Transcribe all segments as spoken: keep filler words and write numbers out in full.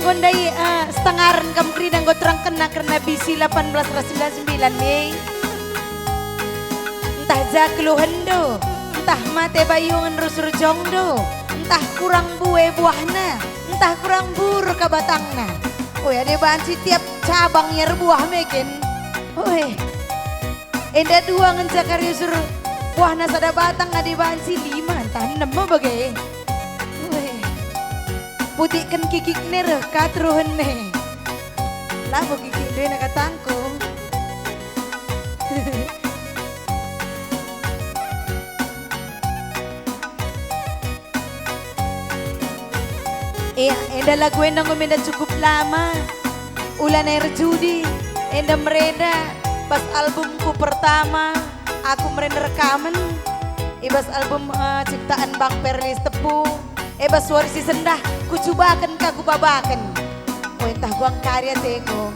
Ndai, eh, setengaren kam kerina enggo terangkenna kerna B C lapan belas ras sembilan sembilan, ye. Ntah ja keluhenndu, ntah mate bayungen rusur jongndu, ntah kurang mbue buahna, ntah kurang mbur ka batangna. Oi, adi banci tiap cabang ia erbuah meken. Oi. Enda dua ngenca kari rusur buahna sada batang, adi banci lima ntah enem me bage. Weh. Putikken kikik ne reh ka teruhen ne. Labo kikik ndena katangku. Ia, enda lagu enda enggo menda cukup lama. Ulana erjudi, enda merenda bas albumku pertama, aku merenda rekamen, i bas album, eh, ciptaan Bang Perlis Tepu, e bas wari si sendah, kucubaken ka kubabaken. O, ntah guang karya teko.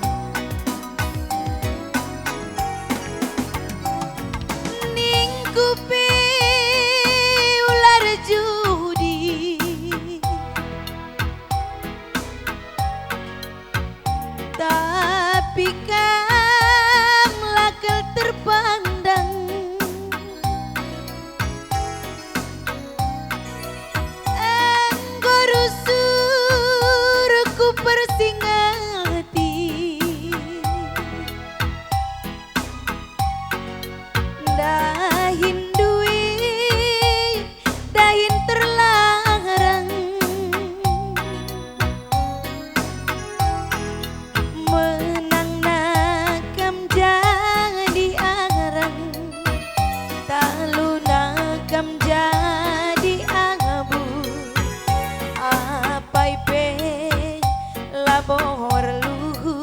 Ningku pe ular judi, tapi kam la kal terpandang. Enggo rusur kupersingeti. Dahin duit, dahin terlarang. Menangna kam jadi arang, taluna kam jadi abu, apai pe labo erluhu.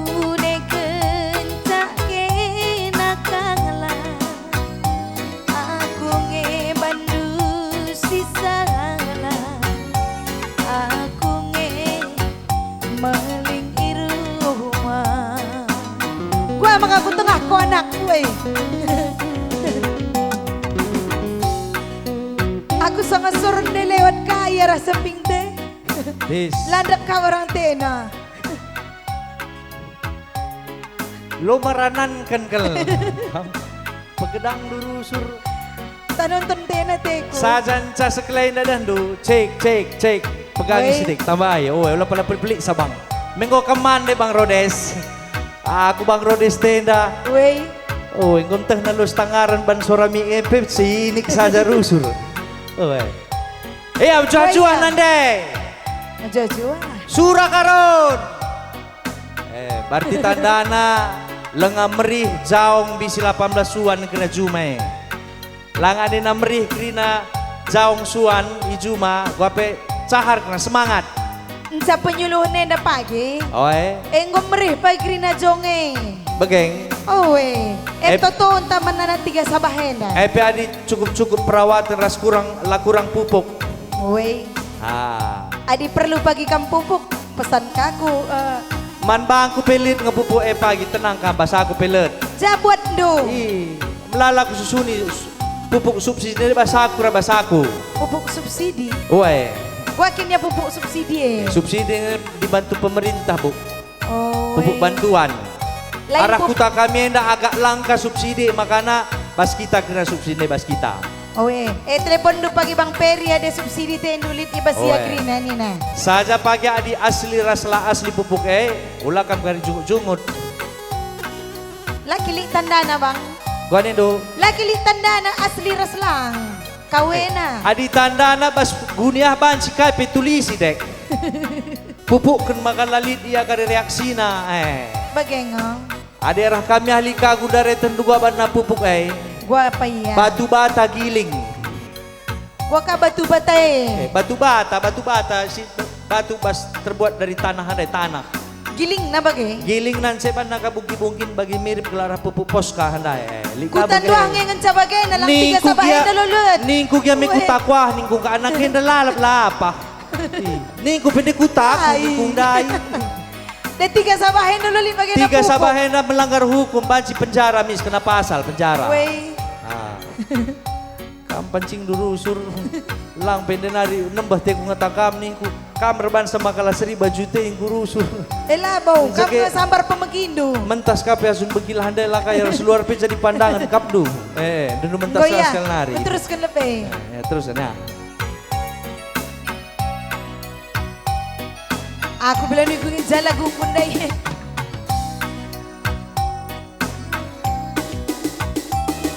Kuneken cak kena kalak, aku nge bandu si salah, aku nge meling i rumah. Kuah maka ku tengah konak, weh. Aku sanga surun de lewat kai arah seping de. Bis. Landek ka orang tena. Lo merananken kal. Pegedang du rusur. Tanonton tena teku. Saja nca sekelai ndadandu. Cek, cek, cek. Pegangi Woi. Sitik, tambahi. Oh, ula pala pelik-pelik sabang. Menggo keman de Bang Rodes. Aku Bang Rodes tenda. Woi. Oh, enggo ntehna los tangaren ban suara mi epe, sinik saja rusur. Oh, eh. Eh, ajuah-juah Woi, ya. Nande. Ajuah-juah. Sura karun. Eh, berarti tandana lenga merih jaung bisi lapan belas suan kena juma e. Langa nina merih kerina jaung suan i juma, guape cahar kena semangat. Nca penyuluh nenda pagi. Oe. Enggo merih pagi kerina jaung e. Begeng. Oe. E, e toto entaman nana tiga sabah enda. E pe adi cukup-cukup perawatan ras kurang, la kurang pupuk. Oe. Ah. Adi perlu pagi kam pupuk, pesan ka aku, eh. Man bangku pe lit nge pupuk e pagi, tenang kam, bas aku pe lit. Ja buatndu. Ih, melala kususuni s-, pupuk subsidi bas aku, ra bas aku. Pupuk subsidi? Ue. Kuakin ya pupuk subsidi e. Subsidi nge dibantu pemerintah, Bu. Oh, pupuk eh. Bantuan. Lain arah pup- kuta kami enda agak langka subsidi, makana bas kita kena subsidi bas kita. Oh, eh. Eh, teleponndu pagi Bang Peri ade subsidi tendu lit i bas ia. Oh, eh. Kerina nina. Saja pagi adi asli ras la asli pupuk e, ula kam kari jungut-jungut. La kilik tandana, Bang. Gua nindu. La kilik tandana asli ras lang. Kawena. Eh, adi tandana bas guniah banci kai pe tulisi, dek. Pupukken maka la lit ia kari reaksina, eh. Bage ngo. Adi arah kami ahli kagu dareten dua banna pupuk e. Gua apa ia? Batu bata giling. Gua ka batu bata e. Eh, batu bata, batu bata, si batu bas terbuat dari tanah, ada tanah. Giling na bage? Giling nan seban na kabungki-bungkin bagi mirip gelar pupuk poska handai. Eh, lit na bage. Kutanduah nge ngenca bage na lang tiga sabah enda lolet. Ningku gia me kuta kuah, ningku ka anak enda lalap lapah. Ih, ningku pe ndai kutaku, ai. Ningku ndai. Deh, tiga sabah enda loli bage. Tiga sabah enda melanggar hukum, banci penjara, mis kena pasal penjara. Wei. Ah. Kam pancingndu rusur. Lang pe ndenari nembeh teku ngata kam ningku. Kam erbansa maka la seri baju te engku rusur. Eh, labo, kam Seke- nge sambar pemegindu. Mentas kape asun begilah ndai la kai ras luar pe jadi pandangan kapndu. Eh, dendu mentas Enggo ya, sekali nari. Terusken lebe. Eh, ya, terus, nah. Aku bela nunggu jala gungkun ndai.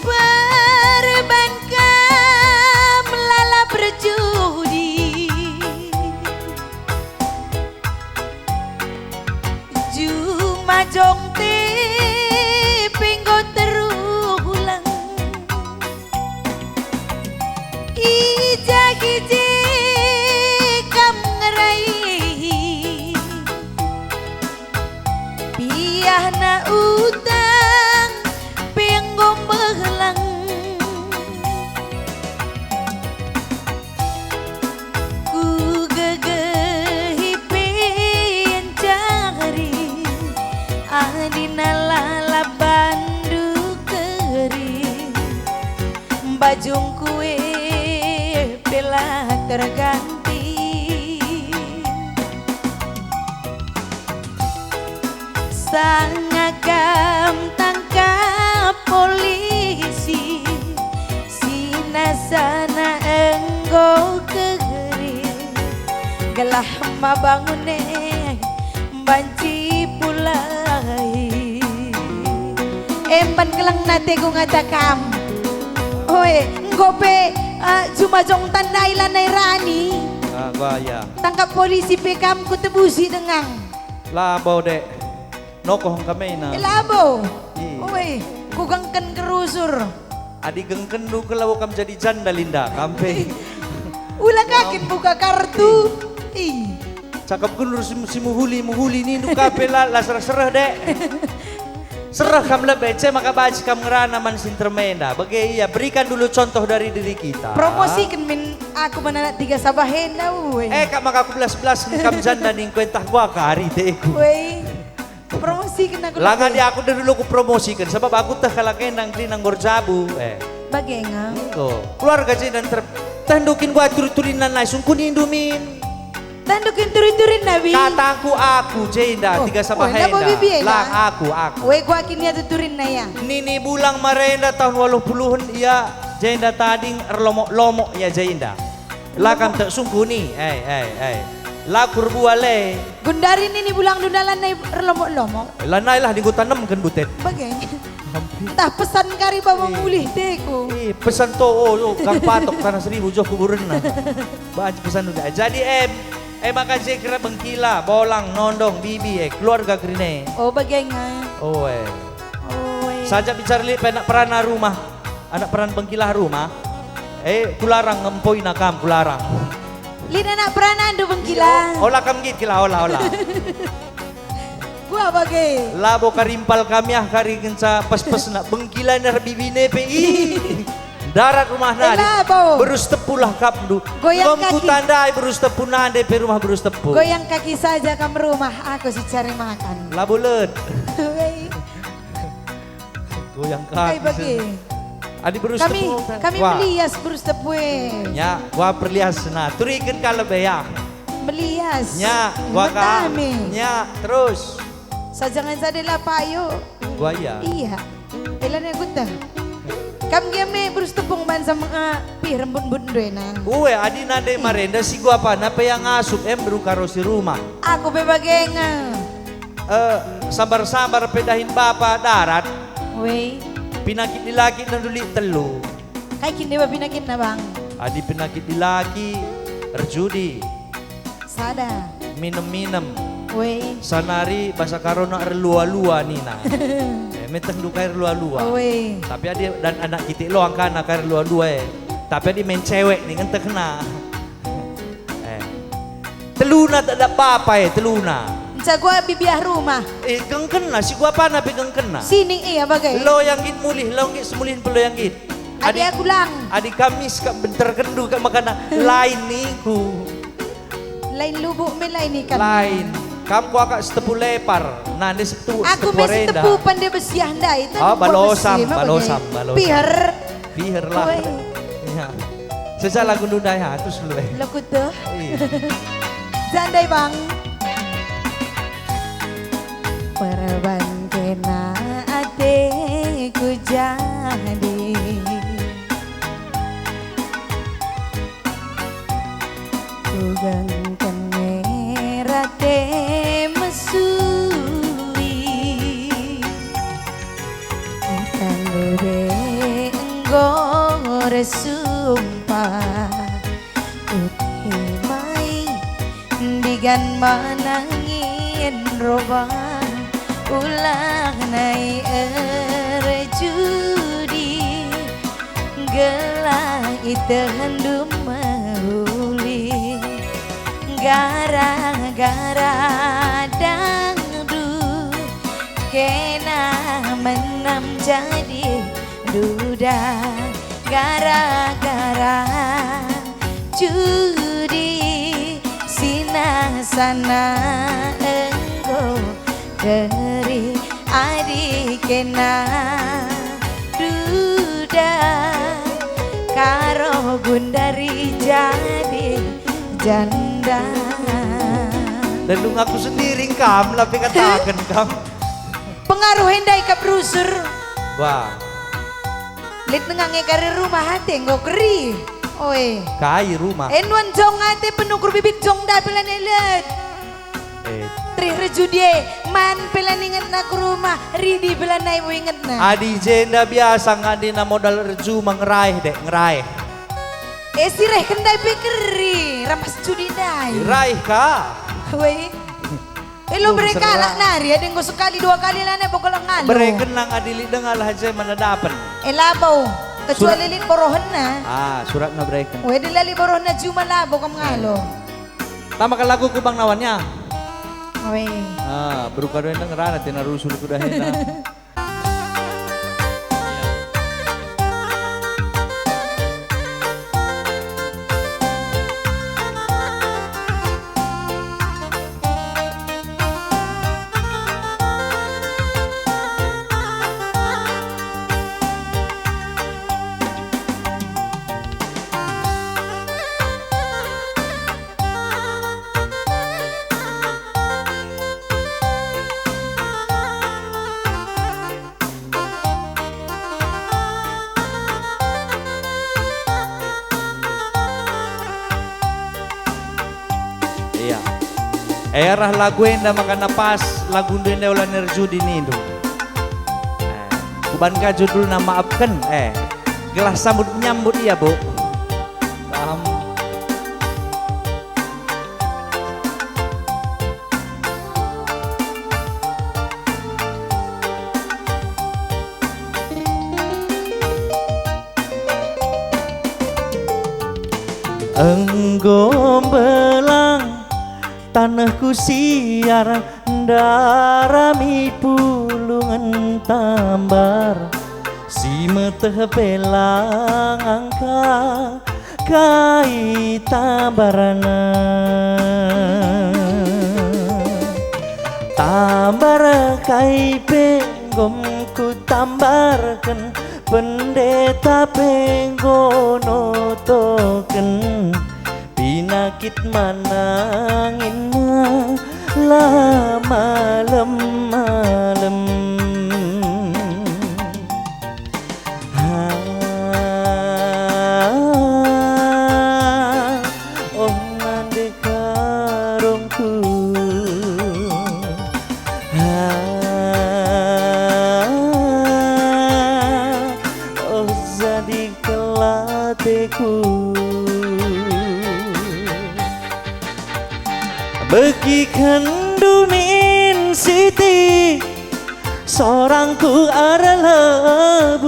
Perban kam lalap erjudi, jumajong te pe enggo terulang. I ja-i je kam ngerai, biahna utang pe enggo mbelang. Kugegehi pe encari, adina lalap bandu keri. Bajungku e pe la terganti. Sanga kam tangkap polisi, sinasana enggo keri. Gelah ma bangun e banci pulai. Emban kelengna teku ngata kam. Oe, enggo pe, eh, jumajong tandai lanai rani. Ah, gua ya. Tangkap polisi pe kam kutebusi dengang. Labo, Dek. Nokoh engka mena. Eh, labo. Iya. Oe, kugengken kerusur. Adi gengkenndu ke labo kam jadi janda, Linda, kam pe. Ula ka kin buka kartu. Ih. Cakap gendur si, si mehuli, mehuli nindu ka pe la, la sereh-sereh, Dek. Sereh kam lebe, ce maka banci kam ngerana man si nterem enda. Bage ia, berikan dulu contoh dari diri kita. Promosiken min aku man anak Tiga Sabah enda, ue. Eh, kap maka aku belas-belas kam janda ningku entah gua kari teku. Wei. Promosiken aku. Langa lebe. Di aku dulu ku promosiken, sebab aku teh kalak enda kerina nggor jabu. Eh. Bage nge. Enggo. Keluarga jenda nter-, teh ndukin gua turi-turinna nai sungkun indu min. Teh ndukin turi-turinna bi. Kataku aku jenda, oh, Tiga Sabah oh, enda. Lang aku, aku. Weh gua kin ia tuturinna ya. Nini bulang marenda tahun waluh puluhen ia jenda tading erlomok-lomok ia jenda. La kam tek sungkuni, eh, eh, eh. La kurbua le. Gundari nini bulang dundalan nai erlomok-lomok. Lanai lah ningku tanemken butet. Bage. Ampun. Ntah pesan kari baba eh. Mulih teku. Eh, pesan to, oh, oh, Gang Patok, Tanah Seribu, joh kuburenna. Banci pesan udah. Jadi, em, eh, maka je kira bengkila, bolang, nondong, bibi, eh, keluarga kerine. Oh, bage nge. Oh, eh. Oh, eh. Saja bicara lit pe anak perana rumah. Anak peran bengkilah rumah. Eh, kularang ngempoina kam, kularang. Lit anak peranandu bengkila. Ola kam git kila, ola, ola. Gua bage. Labo karimpal kami ah kari kenca pas-pas nak bengkila ner bibine pe i. Darat rumah nadi. Eh, labo. Berus tepulah kapndu. Goyang kaki. Tandai berus tepu nande pe rumah berus tepu. Goyang kaki saja kam rumah, aku si cari makan. Labo let. Wei. Goyang kaki. Ai bage. Adi berus kami, tepung, kami wah. Melias berus tepung. Ya, wah perlias. Nah, turiken kalau be ya. Melias. Ya, wah ka. Metame. Ya, terus. Sajangan sadela payo. Wah iya. Iya. Elana gutang. Kam game berus tepung ban sama ah, pih rembut-rembut duena. Ue, adi nande marenda si gua apa napa yang ngasup em beru karo si rumah. Aku be bage nge. Eh, sabar-sabar pe dahin bapa darat. Wei. Pinakit dilaki nanduli telu. Kai kin dewa pinakitna, Bang? Adi pinakit dilaki, erjudi. Sada. Minem-minem. Wei. Sanari basa karona erlua-lua nina. Eh, meteh ndu kai erlua-lua. Wei. Tapi adi dan anak kitik lo angkana kai erlua-lua, eh. Tapi adi main cewek ni ngentehna. Eh. Teluna tak ada apa-apa, eh, teluna. Nca gua bibiah rumah. Eh, gengkenna, si gua pana pe gengkenna. Sining ia bagai. Lo yang git mulih, lo yang git semulihin pe lo yang git. Adi aku lang. Adi Kamis kak bentar kendu kak makana lain niku. Lain lubuk me lain ikan. Lain. Kam kuakap setepu lepar. Nah, ini setepu, aku setepu me arenda. Setepu pande besiah ndai, itu ah, balosam, balosam, balosam. Piher. Piher lah. Woi. Ya. Sejak lagu ndai ha, terus lu, eh. Lagu tuh. Iya. Jandai, Bang. Perban kena ateku jadi. Kugengken merate mesui. Kita lebe enggo ersumpah. Uti mai ndigan manangin robah, ulang nai erjudi, gelah itehndu mehuli. Gara-gara dangdut kena menam jadi duda, gara-gara judi sinasana enggo deri adi kena duda, karo gundari jadi janda. Lalu ngaku sendiri kam, tapi kataken kam. Pengaruh enda ikap rusur. Wah. Lit nengah nge kari rumah ate enggo keri. Oe. Kai rumah? Enuan jong ate penukur bibit jong da pela nelet. Eh. Rih rejudi e, man pela ningetna ku rumah, ridi pela nai ingetna. Adi jenda biasa ngandina modal erjuma ngeraih dek, ngeraih. Eh, si reh kendai pe keri, ramas judi ndai. Raih ka. Weh. Elo bere kalak nari, adi enggo sekali dua kali lanai bokol ngalo. Bere kenang adi lit denga lah je mana dapen. Eh, labo, kecuali lit borohenna. Ah, suratna bereken. Weh, adi la lit borohenna juma labo kam ngalo. Tama kal lagu ku bang nawannya. Weh. Ah, beruka doen dengerana tina rusur kuda hena. Iya. Eh, arah lagu enda maka na pas lagu enda ola nerjudi nindu. Eh, kuban ka judulna Maafken, eh. Gelah sambut menyambut ia, Bu. Paham? Enggo mbelang tanehku siar, ndarami pulungen tambar, si meteh pe lang angka kai tambarna. Tambar kai pe nggom kutambarken, pendeta pe enggo notoken, pinakit manangin la malem-malem. Ha, oh nande karungku. Ha, oh jadi kelateku. Begiken dunin siti, sorangku erlebuh,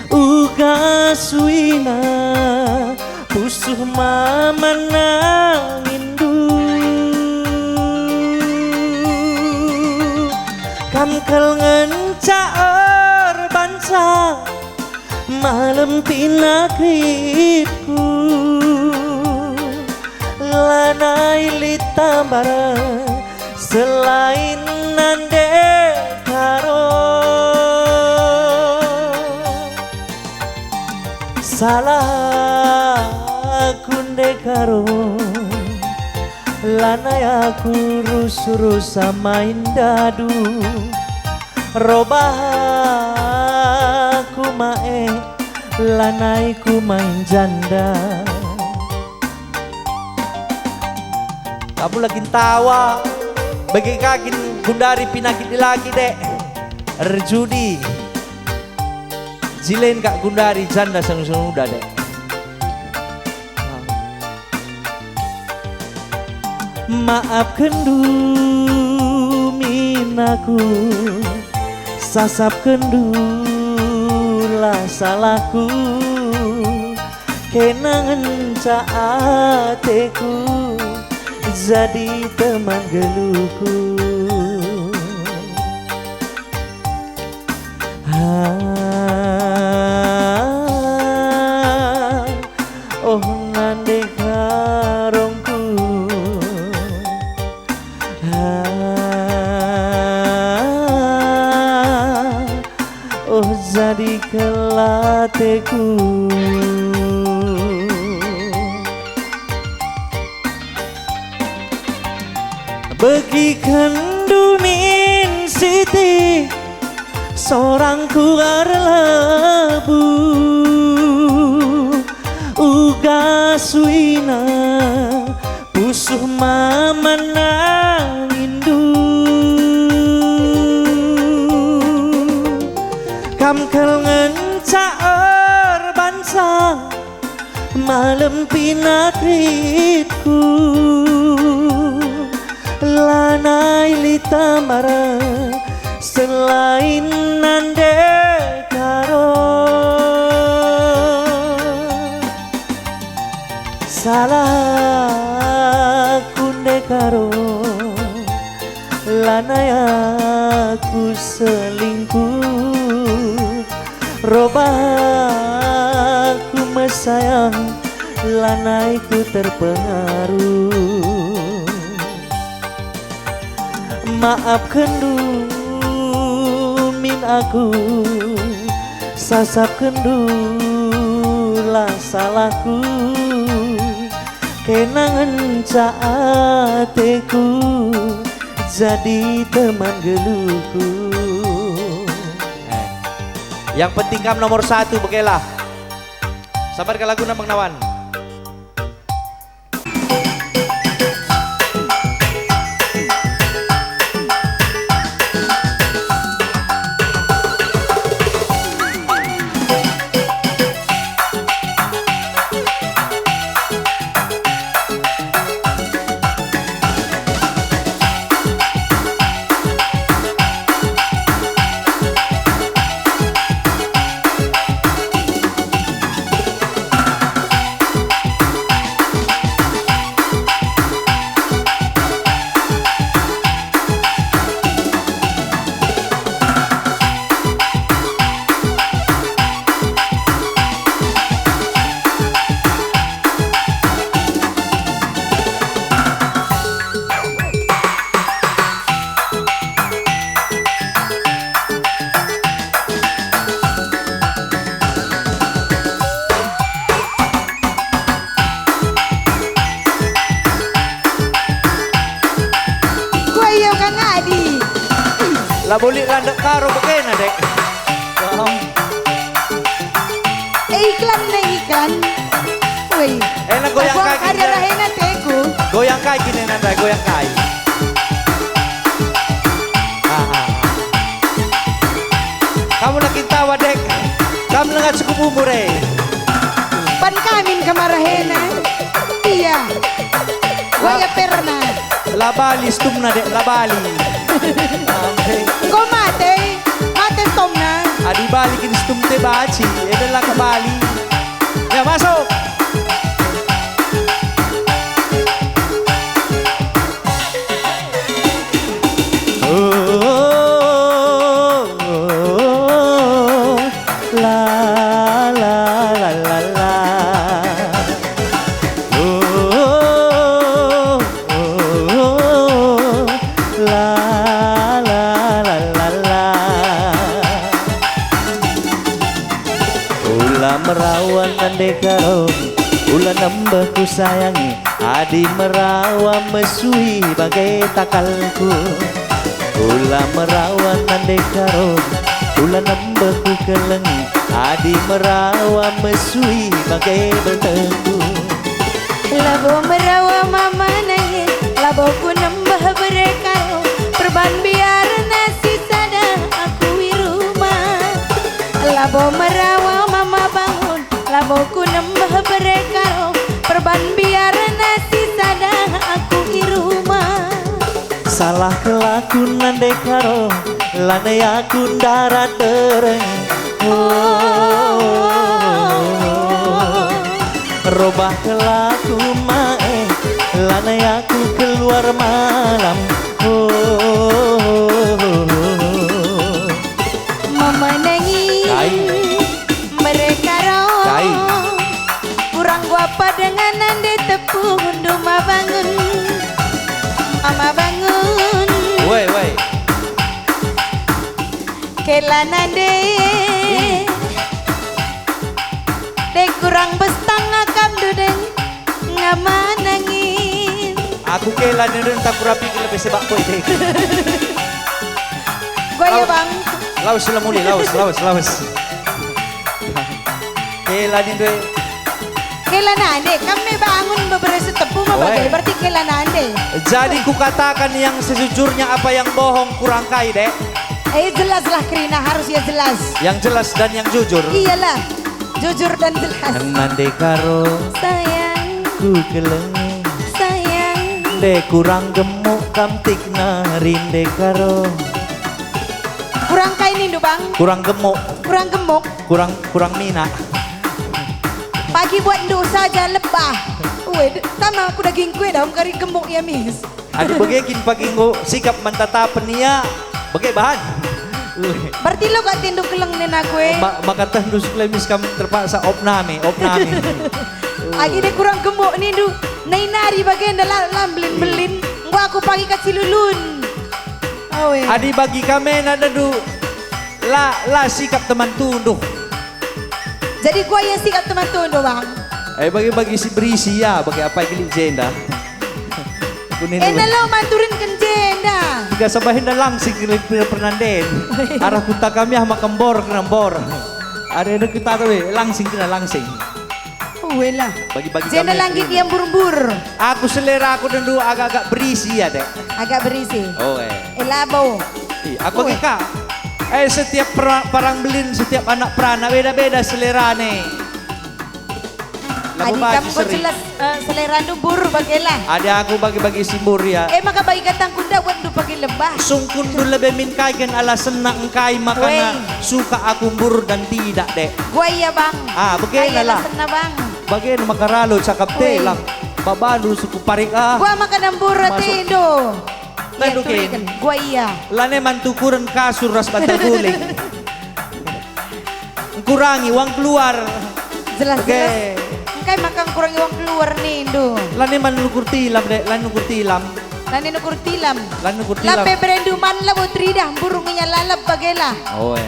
uga suina pusuh mama nangindu. Kam kal ngenca erbanca malem pinakitku, lanai lit tambar selain nande karo. Salah aku ndekaro, lanai aku rus-rus sama indadu. Robah aku mae, lanai ku main janda. Kamu lagi ntawa, bage ka kin gundari pinakit dilaki, dek. Erjudi. Jilen kak gundari janda sangusung uda, dek. Maapkenndu min aku, sasapkenndu la salahku, kena ngenca ateku jadi teman geluhku. Ah, oh nande karongku. Ah, oh jadi kelateku. Begikenndu min Siti, sorangku erlebu, uga suina pusuh maman anginndu. Kam kal ngenca erbansa malem pinakitku, lanai lit tambar selain nande karo. Salah aku ndekaro, lanai aku selingkuh, robah aku mesayang, lanai ku terpengaruh. Maapkenndu min aku, sasapkenndu la salahku, kena ngenca ateku jadi teman geluhku. Eh, yang penting kam nomor satu, bekelah. Sabar ke laguna, Bang Nawan. Kuayo ka ngadi. Labo lit landek karo bekena, dek. Paham. Eh, iklan deh, iklan. Woi. Enak goyang kaki, kari ya. Rahena teku. Goyang kaki nih, Nanda, goyang kaki. Ah, ah, ah. Kamu lagi tawa, dek. Kamu nggak cukup umur, eh. Pan kamin kemarahen, eh. Iya. Wah, ya pernah. La bali stumna, dek, la bali. Engko mate, mate stumna. Adi bali kin stum te baci, eda la ka bali. Ya, masuk. Oh, oh, oh, oh, la, la, la, la, la. Oh, oh, oh, oh, la, la, la, la, la. Ula Nande karo, ula nembeh kusayangi, adi merawa mesui bage takalku. Ula merawa nande karo, ula nembeh kukelengi, adi merawa mesui bage beltengku. Labo merawa mama nangis, labo ku nembeh bere karo, perban biarna si sada aku i rumah. Labo merawa mama bangun, labo ku nembeh bere karo, perban biarna si sada aku i rumah. Salah kelaku nande karo, lanai aku ndarat dereng. Oh, robah kelaku mae, lanai aku keluar malam. Oh, memenangi. Kai? Mereka ro. Kai? Kurang guapa dengan nande tepung duma bangun. Mama bangun. Woi, woi. Kela nande. Ih. Dek kurang bestang akam dudeng. Ngama nangin. Aku kela nande tak kurapi lebih sebab koi dek. Gua ya, Bang. Laus, laus, laus, laus. Kela nindu e. Kela nande, kam me bangun bebere si tepung maba. Oe. Bage, berarti kela nande. Jadi kukatakan yang sejujurnya apa yang bohong kurang kai, Dek? Eh, jelaslah kerina, harus ya jelas. Yang jelas dan yang jujur. Iyalah, jujur dan jelas. Nande karo. Sayang. Kukelengi. Sayang. Nde kurang gemuk kam tik nari nde karo. Kurang kai nindu, Bang? Kurang gemuk. Kurang gemuk. Kurang, kurang mina. Pagi buat ndu saja lebah. Ue, de-, tama aku dagingku e daum kari gemuk ia mis. Adi bage kin pagi enggo sikap man tatapen ia, bage bahan. Ue. Berarti lo kak tindu keleng nen aku e. Ma-, maka teh ndu si klemis kam terpaksa op nami, op nami. Agi de kurang gemuk nindu, nai nari bagenda la, la mbelin-mbelin. Enggo aku pagi kacilulun. Awe. Adi bagi kami nada du, la, la sikap teman tunduh. Jadi gua ya sikap teman tunduh, Bang. Eh, bagi-bagi si berisi ya, bagi apa gilik jenda. Kuning. Enda lo manturin ken jenda. Tiga sabah enda langsing gilik pernanden. Arah kuta kami ah makan bor kena bor. Ada, ada kita tuh, eh, langsing kena langsing. Uelah. Bagi-bagi jenda kami langit sendiri. Yang burbur. Aku selera aku dendu agak-agak berisi ya, Dek. Agak berisi. Oh, eh. Eh, labo. Ih, aku Ue. Agi, Kak. Eh, setiap pera-, parang belin, setiap anak perana beda-beda selerane. Lagu adi bagi kam kau seri. Jelas, eh, selera ndu bur bagela. Adi aku bagi-bagi si bur ya. Eh, maka bagi katangku ndak buat ndu pagi lebah. Sungkun ndu lebe min kai ken ala senna engkai makana. Weh. Suka aku mbur dan tidak, Dek. Gua iya, Bang. Ah, bagena kai lah. Ala senna, Bang. Bagena maka ralo cakap. Weh. Telang. Babandu suku parik, ah. Gua maka nambur. Masuk. Ate indo. Iya, turiken. Gua iya. Lane mantukuren kasur ras bantal guling. Ngkurangi uang keluar. Jelas, oke. Jelas. Engkai maka ngkurangi uang keluar nindu. Lani man nukur tilam, Dek, lani nukur tilam. Lani nukur tilam. Lani nukur tilam. Lampe berendu man labo teridah burung inya lalap bagela. Oe.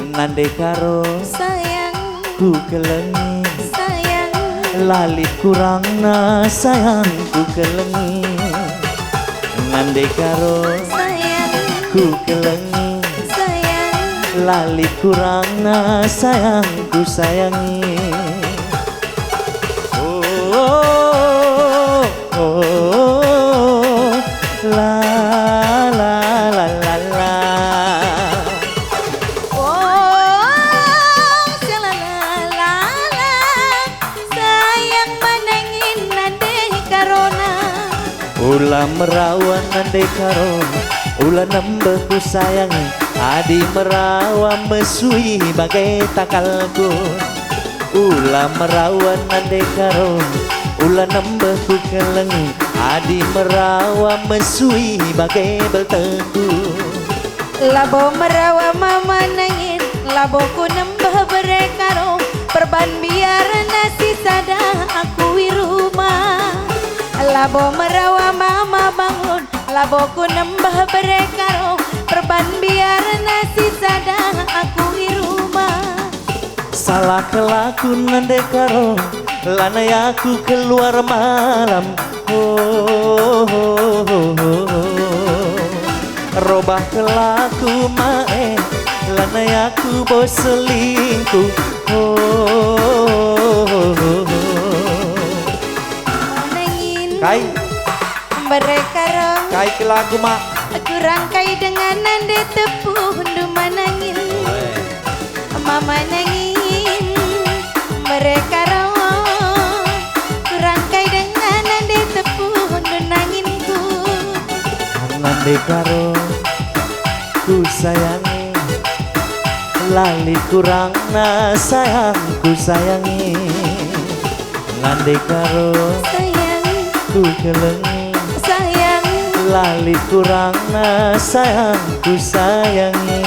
Nande karo. Sayang. Ku kelengi. Sayang. Lalit kurangna sayang ku kelengi. Nande karo. Sayang. Ku kelengi. Sayang. Lalit kurangna sayang ku sayangi. Oh, oh, oh, oh, la, la, la, la, la. Oh, shalala, la, la. Sayang manengin nande karona. Ula merawa nande karo, ula nembeh ku sayangi, adi merawa mesui bage takalku. Ula merawa nande karo, ula nembeh ku kelengi, adi merawa mesui bage belteku. Labo merawa mama nangin, labo ku nembeh bere karo, perban biarna si sada aku i rumah. Labo merawa mama bangun, labo ku nembeh bere karo, perban biarna si sada aku i rumah. Sa- Lah kelaku nande karo, lanai aku keluar malam. Ho, ho, ho, ho, ho. Robah kelaku mae, lanai aku bos selingkuh. Ho, ho, ho, ho. Manangin. Kai? Mereka ro. Kai kelaku, Mak? Kurang kai dengan nande tepuhndu manangin. Mama nangin, mereka ro. Kurang kai dengan nande tepuhndu nanginku. Nande karo ku sayangi, lali kurangna sayangku sayangi. Nande karo sayang, ku kelengi, sayang, lali kurangna sayangku sayangi.